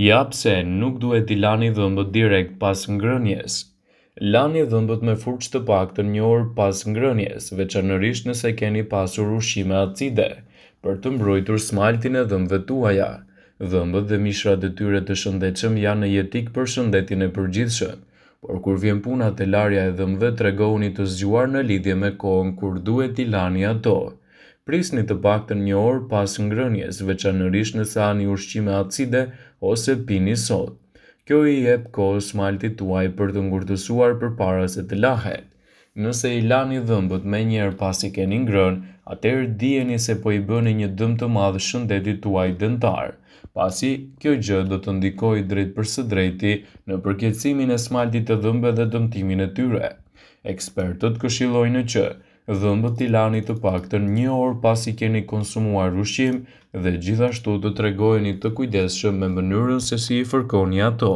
Ja pse nuk duhet t'i lani dhëmbët direkt pas ngrënies. Lani dhëmbët me furçë të paktën një orë pas ngrënies, veçanërisht nëse keni pasur ushqime acide, për të mbrojtur smaltin e dhëmbëve tuaja. Dhëmbët dhe mishrat e tyre të shëndetshëm janë jetikë për shëndetin e përgjithshëm. Por kur vjen puna te larja e dhëmbëve tregohuni të zgjuar në lidhje me kohën kur duhet t'i lani ato. Prisni të paktën një orë pas ngrënies, veçanërisht nëse hani ushqime acide ose pini sodë. Kjo i jep kohë smaltit tuaj për të ngurtësuar përpara se të lahet. Nëse i lani dhëmbët menjëherë pasi keni ngrënë, atëherë dijeni se po i bëni një dëm të madh shëndetit tuaj dentar, pasi kjo gjë do të ndikojë drejtpërsëdrejti në përkeqësimin e smaltit të dhëmbëve dhe dëmtimin e tyre. Ekspertët këshillojnë që Dhëmbët t'i lani të paktën një orë pasi keni konsumuar ushqim dhe gjithashtu të tregoheni të kujdesshëm me mënyrën se si i fërkoni ato.